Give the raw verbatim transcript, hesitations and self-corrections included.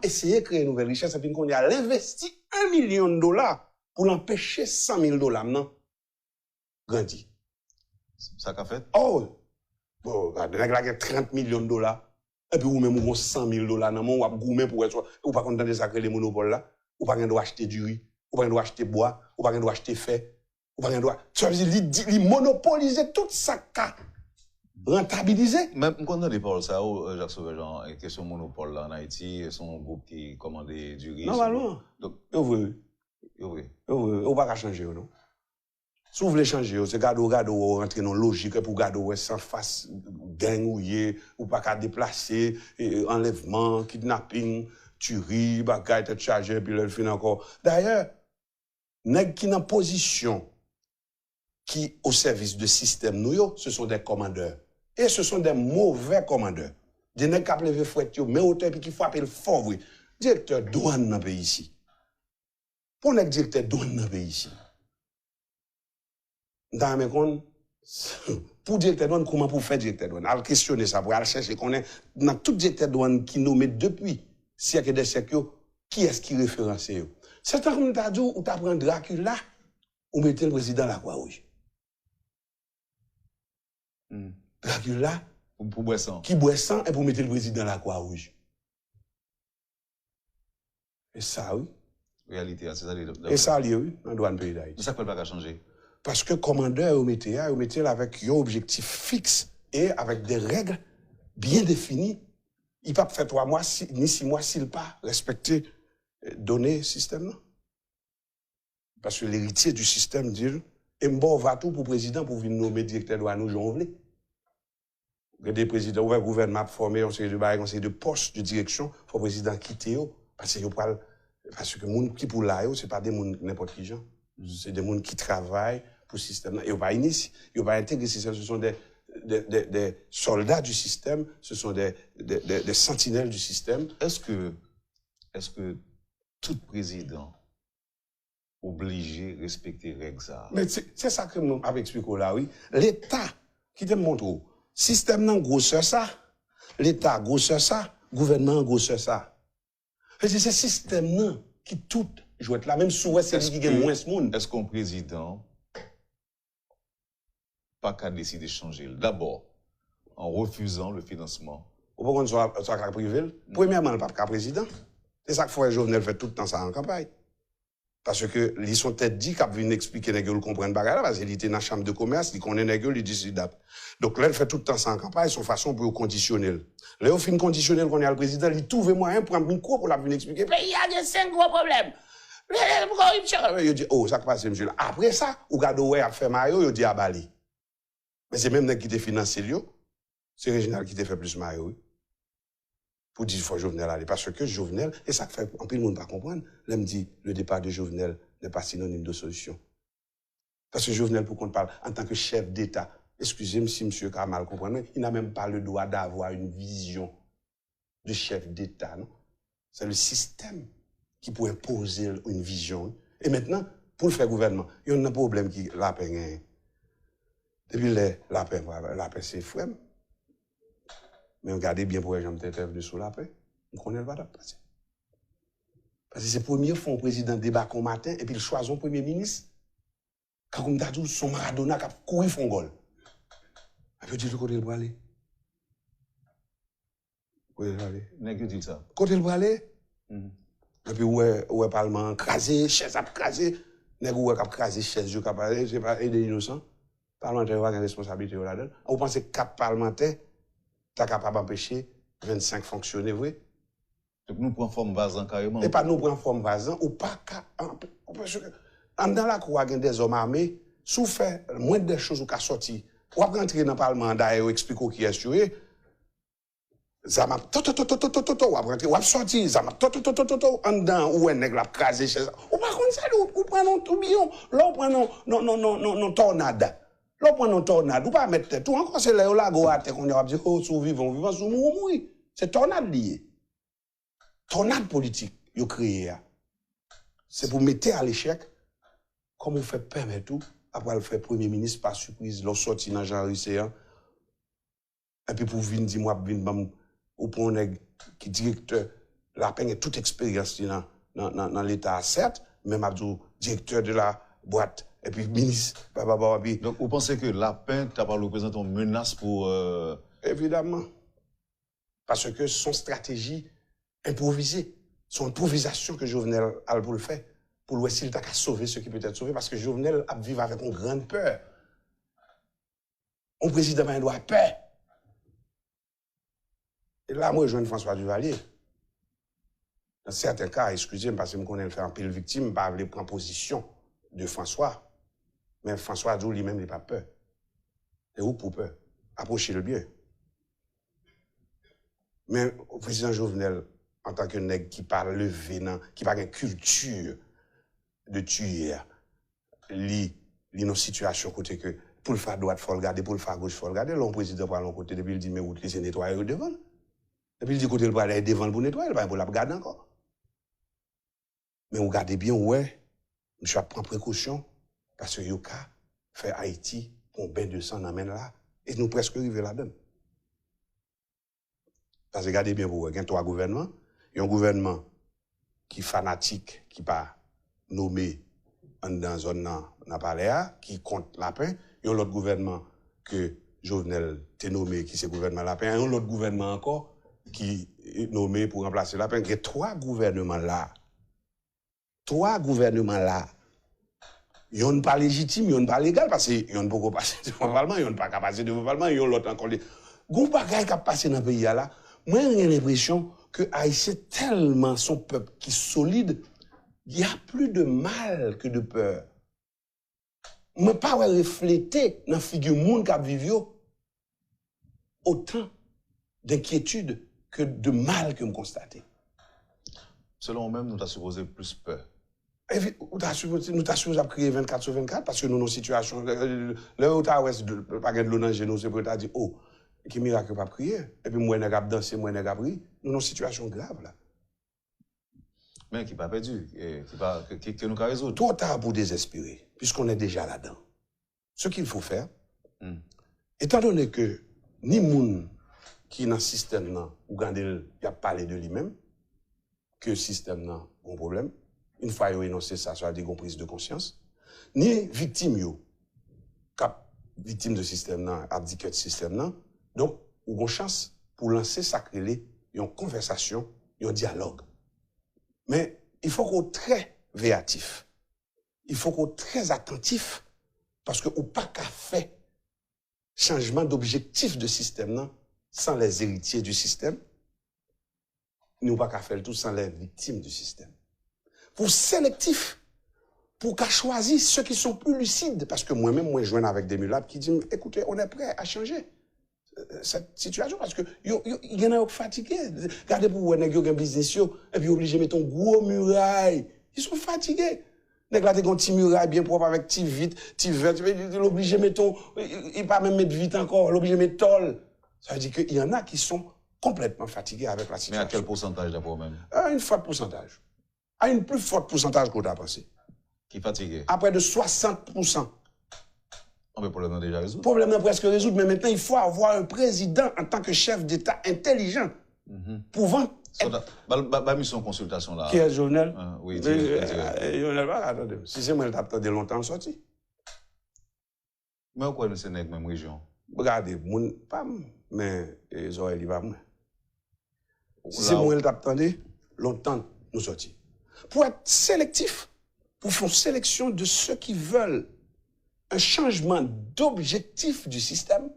eseye kreye nouvèl richès, epi kounye a l envesti en milyon dola pou l anpeche san mil dola m nan grandi. Sa ka fèt? Oh! Bon, gade, nèg la gen trant milyon dola, epi ou menm ou gon san mil dola nan men w, w ap goumen pou wè si w, ou pa konn tande sa k rele monopòl la? Ou pa gen dwa achte diri, ou pa gen dwa achte bwa, ou pa gen dwa achte fè, ou pa gen dwa. Sa vle di, li, di- li monopolize tout sa k ka rentabilize. Men m konn tande pawòl sa yo, Jacques Sauvage, jan kesyon monopòl la ann Ayiti, se yon gwoup ki kòmande diri. Nòmalman. Donk, Yo vre, wi. Yo vre. Yo vre, wi. Ou pa ka chanje yo, non. Si w vle chanje yo, se gade w, gade w, ou rantre nan lojik, epi w gade w wè san fas gang ou ye, ou pa ka deplase, e, anlèvman, kidnaping, tiri, bagay, tèt chaje, epi lè l fin ankò. Dayè, nèg ki nan pozisyon ki o sèvis de sistèm nou yo, ce sont des commandeurs. Et ce sont des mauvais commandeurs. De nèg k ap leve fwèt yo, men otè epi ki frape l fò vre. Direktè dwàn nan peyi isi. Pou nèg direktè dwàn nan peyi isi. M ta renmen konn, pou direktè dwàn, kouman pou fè direktè dwàn? Al kesyone sa, pou al chèche konnen nan tout direktè dwàn ki nome depi syèk e dè syèk yo, kiyès ki referanse yo? Se tankou m ta di w, ou ta pran Drakila, ou mete l prezidan Lakwa Wouj. Hmm. Drakila Pou, pou bwè san. ki bwè san epi ou mete l prezidan Lakwa Wouj. E sa, wi. Reyalite a, se sa li. E sa li ye, wi, nan dwàn peyi Dayiti. Men sa k fè l pa ka chanje? Paske kòmandè yo mete a, yo mete l avèk yon objektif fiks e avèk de règ byen defini. Li p ap fè twa mwa, si, ni sis mwa si l pa respekte, eh, done sistèm nan. Paske leritye di sistèm di l, e m ba w va tou pou prezidan pou vin nome direktè dwàn ou jan w vle. Gen de prezidan, ou wè gouvènman ap fòme yon seri de bagay, yon seri de pòs de direksyon, fò prezidan kite yo, paske yo pral, paske moun ki pou la yo, se pa de moun nenpòt ki jan. Se de moun ki travay pou sistèm nan. Yo pa inisye, yo pa entegre sistèm, ce sont des, des, des, des soldats du système, ce sont des, des, des, des sentinelles du système. Èske, èske tout prezidan oblije respekte règ sa a? Men se se sa ke m ap eksplike w la, wi. Leta, kite m montre w. Sistèm nan gwosè sa, Leta gwosè sa, gouvènman an gwosè sa. Vle di se sistèm nan ki tout jwèt la, menm si w wè se li ki gen mwens moun. Èske yon prezidan pa ka deside chanje l? Dabò, an refizan le finansman. Ou pa konn sa sa ka prive l? Premyèman, l p ap ka prezidan. Se sa k fè Jovenel fè tout tan sa an kanpay. Paske li se yon tèt di k ap vin eksplike nèg yo l konprann bagay la, paske li te nan chanm de komès, li konnen nèg yo, li di si dat. Donk, lè l fè tout tan sa an kanpay, se yon fason pou yo kondisyone l. Lè yo fin kondisyone l, kounye a l prezidan, li twouve mwayen pran mikwo pou l ap vin eksplike. Peyi a gen senk gwo pwoblèm. Koripsyon. Yo di, oh, sa k pase, mesye la? Apre sa, ou gade, ou wè y ap fè mayo, yo di a ba li. Men se menm nèg ki te finanse l yo, se Reginald ki te fè plis mayo, wi. Pou di fò Jovenel ale. Paske Jovenel, e sa k fè anpil moun pa konprann, lè m di le départ de Jovenel n'est pas synonyme de solution. Paske Jovenel, pou kont pa l, antanke chèf deta, eskize m si msye ka mal konprann mwen, il n'a même pas le droit d'avoir une vision de chef d'État, non. C'est le système qui pou enpoze l yon vizyon, wi. E mentnan, pou l fè gouvènman, youn nan pwoblèm ki Lapen genyen. Depi lè Lapen, Lapen se frè m. Men gade byen pou wè jan m te entèvni sou Lapen. M konnen l pa t ap pase. Paske se premye fwa yon prezidan debake yon maten epi l chwazi yon premye minis. Kankou m ta di w, se yon Maradona k ap kouri fè yon gòl. Epi yo di l kote l prale. Kote l prale? Nèg yo di l sa. Kote l prale? Mhm. Epi ou wè, ou wè palman an kraze, chèz ap kraze. Nèg ou wè k ap kraze chèz yo, k ap pale, se pa, e de inosan. Palmantè yo pa gen responsablite yo ladan l. Ou panse kat palmantè ta kapab anpeche vennsenk fonksyone vre? Donk nou pran fòm vaz lan kareman. E pa nou pran fòm vaz lan, ou pa ka. An, paske anndan lakou a gen dèzòm ame, si w fè mwenn dè choz ou ka sòti. W ap rantre nan palman an, dayè yo eksplike w kiyès yo ye. Zam ap to to to to to to to to, w ap rantre, w ap sòti, zam ap to to to to to to, anndan ou wè nèg la ap kraze chèz. Ou pa konn sa, ou, ou pran nan toubiyon, lè w pran nan, nan, nan, nan, nan, nan tònad. Lè w pran nan tònad, ou pa mèt tèt ou ankò, se lè yo lage w atè kounye a w ap di, oh, si w vivan, w vivan, si w mouri, w mouri. Se tònad li ye. Tònad politik yo kreye a. Se pou mete a lechèk, kòman w fè pèmèt ou, apre al fè premye minis pa sipriz, lè w sòti nan Jean Ricé an, epi pou w vin di m w ap vin ban m, ou pran yon nèg ki direktè Lapen gen tout eksperyans li nan, nan, nan, nan Leta a, sèt, men m ap di w, direktè de la bwat, epi minis, bababa, epi Donk, ou panse ke Lapen ta pral reprezante yon menas pou, euh, Evidaman. Paske se yon estrateji enpwovize. Se yon enpwovizasyon ke Jovenel al pou l fè, pou l wè si l ta ka sove ce qui peut être sauvé, paske Jovenel ap viv avèk yon grann pè. Yon prezidan pa gen dwa pè. E la, mwen jwenn François Duvalier. Nan sèten ka, eskize m, paske m konnen l fè anpil viktim, m pa vle pran pozisyon de François. Men François di w li menm li p ap pè. E ou k pou pè. Apwoche l byen. Men prezidan Jovenel, antanke nèg ki pa leve nan, ki pa gen kilti de tiye a, li, li nan sitiyasyon kote ke pou l fè adwat, fò l gade, pou l fè agoch, fò l gade. Lè yon prezidan pral yon kote, depi l di men wout li, se netwaye yo devan l. Depi l di kote l prale, e devan l pou netwaye, l pa gen pou l ap gade ankò. Men ou gade byen, ou wè, misye ap pran prekosyon, paske yo ka fè Ayiti pran yon ben de san nan men l la, e nou prèske rive ladan l. Paske gade byen pou w wè, gen twa gouvènman. Yon gouvènman ki fanatik, ki pa nome anndan zòn nan, nan palè a, ki kont Lapen. Yon lòt gouvènman ke Jovenel te nome, ki se gouvènman Lapen. Yon lòt gouvènman ankò ki nome pou ranplase Lapen. Gen twa gouvènman la. Twa gouvènman la, yonn pa lejitim, yonn pa legal, paske yonn poko pase devan palman, yonn pa ka pase devan palman, yon lòt ankò li. Gon bagay k ap pase nan peyi a la, mwen gen lenpresyon ke Ayisyen tèlman se yon pèp ki solid, y a plus de mal que de peur. Mwen pa wè reflete nan figi moun k ap viv yo otan d'enkyetid ke de mal ke m konstate. Selon ou menm, nou ta sipoze plis pè. Evi-, ou ta sipoze, nou ta sipoze ap kriye vennkat sou vennkat, paske nou nan sitiyasyon, lè, lè, lè yo ta wè si dlo, pa gen dlo nan je nou, se pou yo ta di, o, ki mirak yo p ap kriye. Epi m wè nèg ap danse, m wè nèg ap ri. Nou nan sitiyasyon grav la. Men ki pa pèdi, e, ki pa, ke, ke, ke nou ka rezoud. Twò ta pou dezespere, puisqu'on est déjà là-dedans. Ce qu'il faut faire, étant donné que ni moun ki nan sistèm nan, ou gade l, y ap pale de li menm, ke sistèm nan gon pwoblèm, yon fwa yo enonse sa, sa vle di gon priz de konsyans, ni viktim yo, k ap viktim de sistèm nan, abdike de sistèm nan, donk, ou gon chans pou lanse sa k rele yon konvèsasyon, yon dyalòg. Men, il faut qu'on très véatif. Il faut qu'on très attentif, paske ou pa ka fè chanjman d'objectif de sistèm nan san les héritiers du système, ni ou pa ka fè l tou san les victimes du système. Pou selektif, pou ka chwazi ceux qui sont plus lucides, paske mwen menm, mwen jwenn avèk de milap ki di m, écoutez, on est prêt à changer cette situation, paske yo, yo, gen nan yo k fatige. Gade pou w wè nèg yo gen biznis yo, epi yo oblije mete yon gwo miray. Ils sont fatigués. Nèg la te gen yon ti miray byen pwòp avèk ti vit, ti vèt, epi l oblije mete yon, li pa menm met vit ankò, l oblije met tòl. Ça veut dire que y en a qui sont complètement fatigués avec la situation. Men a kèl pousantaj daprè w menm? Euh, une forte pourcentage. À une plus forte pourcentage que w ta panse. Ki fatige. À près de soixante pour cent. Anben, pwoblèm nan deja rezoud. Pwoblèm nan prèske rezoud, men mentnan, il faut avoir un président en tant que chef d'État intelligent, pouvant être... Ba, ba, ba misyon konsiltasyon la. Kiyès, Jovenel? Wi, dirèk, dirèk. Jovenel pa ka tande m. Si se mwen, l t ap tande lontan, l sòti. Men ou kwè nou se nèg menm rejyon? Gade, moun pa m, men, e, zòrèy li pa mwen. Si se mwen l t ap tande, lontan nou sòti. Pour être sélectif, pour faire une sélection de ceux qui veulent un changement d'objectif du système,